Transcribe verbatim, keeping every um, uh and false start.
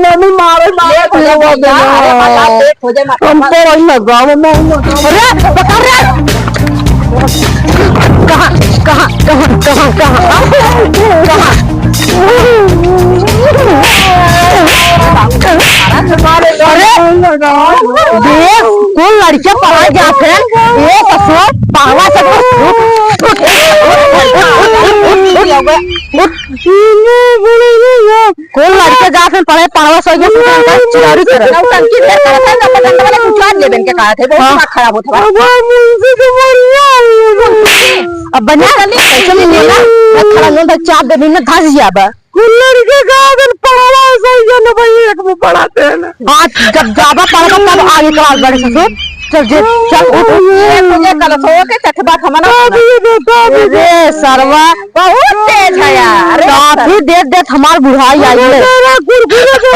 मम्मी मारे, मारे, लेट हो जाए, भैया, अरे, मत आओ, लेट हो जाए, मत आओ। हम तो वही ना गाँव में, अरे, पकड़ रे। कहाँ, कहाँ, कहाँ, कहाँ, कहाँ? कहाँ? अरे, देख, कौन लड़के पढ़ा जात है? ए ससुर, पागल ससुर, उठ, उठ, उठ। कौन लड़के जात हैं पढ़े, पढ़वा सो गया, सुतन का चिरौरी करत। नौटंकी ढेर करत है, जब तक वाले कुछ आज लेबेन के कहत है, बहुत हाँ। दिमाग खराब होत है। अब हम उनसे तो मर जाएंगे। अब बना, कैसे नहीं लेना? मैं खड़ा नहीं, तो चाप दे, मैं धस जाबा। कुल्लर के गादन पढ़वा सो गया ना भाई, एक में पढ़ाते हैं ना। हाँ, जब जाबा पढ़बा तब आगे क्लास बढ़े ससुर। चल जे, चल उठ। ये तुझे गलत हो के चटबा खमना। अरे सरवा। बहुत तेज है यार, अरे काफी देर देर हमार बुढ़ाई आई है। तेरा कुरकुरे दे